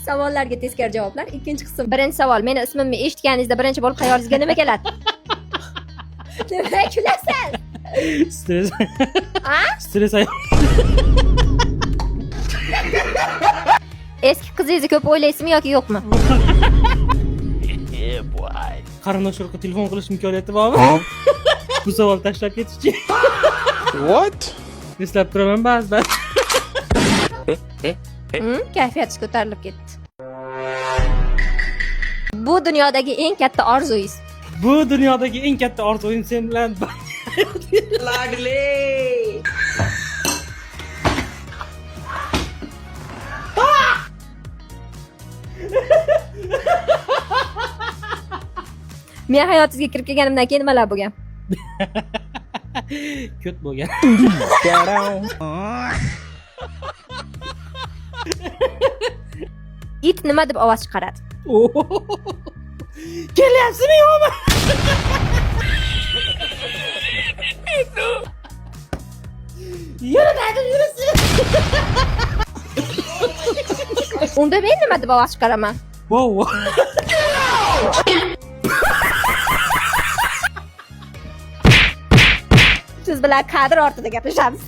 Savollarga tezkor javoblar. Ikkinchi qism. Birinchi savol. Meni ismimni eshitganingizda birinchi bo'lib xayolingizga nima keladi? Nima kulasiz? Stress. A? Stress ayol. Eski qizingizni ko'p o'ylaysizmi yoki yo'qmi? Qarindosh urug'ga telefon qilish imkoniyati bormi? Bu savol tashlab ketishchi. What? Eslab turaman ba'zan. Kayfiyatingiz ko'tarilib ketdi. Bu dunyodagi eng katta orzungiz? Bu dunyodagi eng katta orzuyim sen bilan Men hayotingizga kirib kelganimdan keyin nimalar bo'lgan? Ko't bo'lgan. It nima deb ovoz chiqaradi? Kelyapsizmi yo'qmi? Yuri dedim, yurisi. Unda men nima deb ovoz chiqaraman? Wow. Siz bilan kadr ortida gaplashamiz.